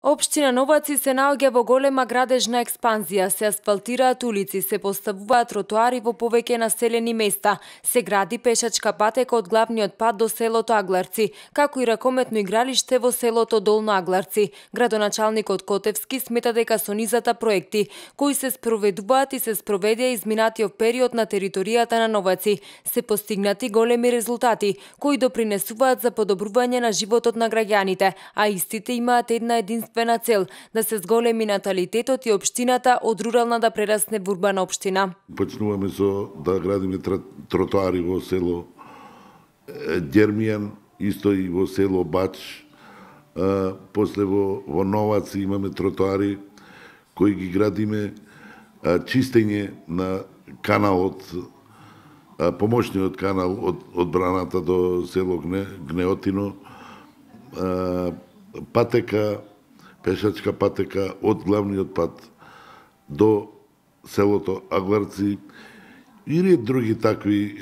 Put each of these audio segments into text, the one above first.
Општина Новаци се наоѓа во голема градежна експанзија, се асфалтираат улици, се поставуваат тротоари во повеќе населени места, се гради пешачка патека од главниот пат до селото Агларци, како и ракометно игралиште во селото Долно Агларци. Градоначалникот Котевски смета дека со низата проекти, кои се спроведуваат и се спроведеа изминатиот период на територијата на Новаци, се постигнати големи резултати, кои допринесуваат за подобрување на животот на граѓаните, а истите имаат една единствена цел да се зголеми наталитетот и општината од рурална да прерасне во урбана општина. Почнуваме со да градиме тротоари во село Ѓермијан, исто и во село Бач. После во Новаци имаме тротоари кои ги градиме, чистење на каналот, помошниот канал од браната до село Гнеотино, патека, пешачка патека од главниот пат до селото Агларци и ред други такви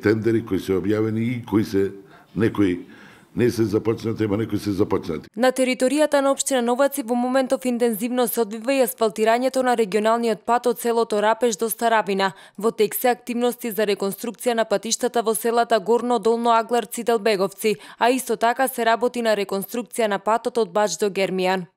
тендери кои се објавени и кои се некои не се започнати, ама некои се започнати. На територијата на општина Новаци во моментов интензивно се одвива и асфалтирањето на регионалниот пат од селото Рапеш до Старабина. Во тек се активности за реконструкција на патиштата во селата Горно, Долно Агларци и Делбеговци, а исто така се работи на реконструкција на патот од Бач до Ѓермијан.